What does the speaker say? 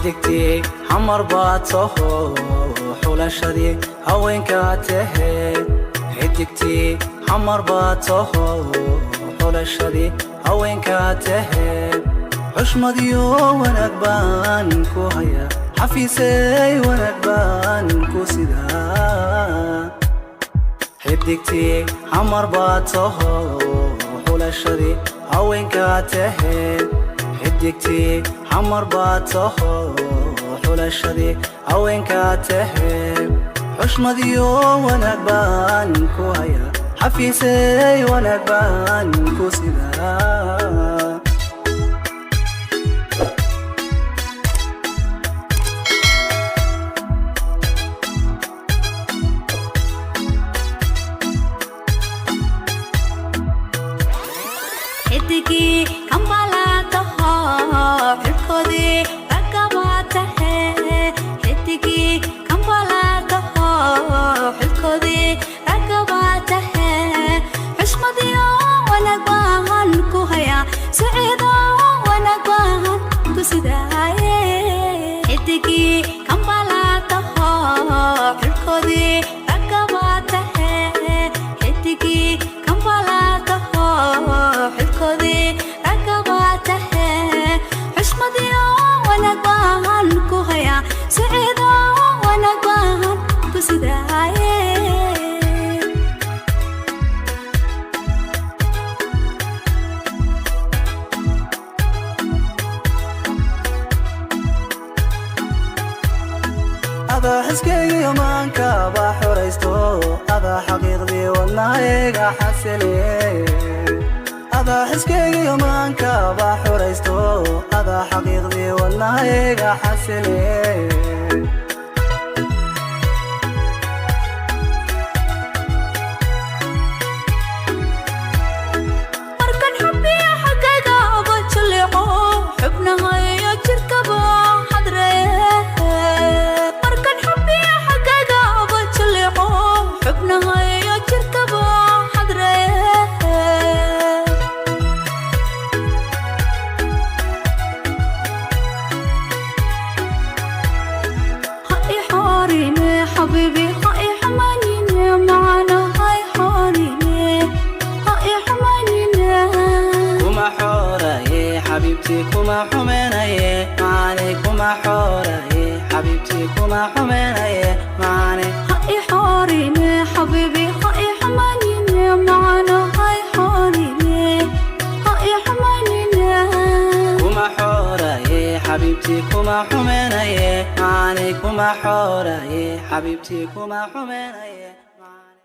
Xidigtii Xamar baad taho, xulashadii haweenkaa tahe. Xidigtii Xamar baad taho, xulashadii haweenkaa tahe. Xushmadiyo wanaag baan ku hayaa, xafiisey, wanaag baan ku sidaa. Xidigtii Xamar baad taho, xulashadii haweenkaa tahe. Xidigtii Xamar baad taho, xulashadii haweenkaa tahe. Xushmadiyo wanaag baan ku hayaa, xafiisey, wanaag baan ku sidaa. Xidigii Kambalaataho, xilkoodii ragabaa tahe. Xidigii Kambalaataho, xilkoodii ragabaa tahe. Xushmadiyo wanaag baan ku hayaa, Siciido, wanaag baan ku sidaaye. Xidigii Kambalaataho, xilkoodii ragabaa tahe. Xidigii Kambalaataho, xilkoodii ragabaa tahe. Xushmadiyo wanaag baan ku hayaa, Siciido, wanaag baan ku sidaaye. Adaa xiskaygiyo maankaba xoraysto, adaa xaqiiqdii wadnahayga xasile. Adaa xiskaygiyo maankaba xoraysto, adaa xaqiiqdii wadnahayga xasile. Markan xubbiya xaggayga uga jaleeco, xubnahayo jirkaba xadre. Markan xubbiya xaggayga uga jaleeco, xubnahayo jirkaba xadre. Ha i xaarine xabiibi, ha i xumaanine macana, ha i xaarine, ha i xumaanine. Kuma xooraye xabiibtii, kuma xumenaye macaane. Kuma xooraye xabiibtii, kuma xumenaye macaane. Ha i xaarine xabiibi, ha i xumaanine macana, ha i xaarine, ha i xumaanine. Kuma xooraye xabiibtii, kuma xumenaye macaane. Kuma xooraye xabiibtii, kuma xumenaye.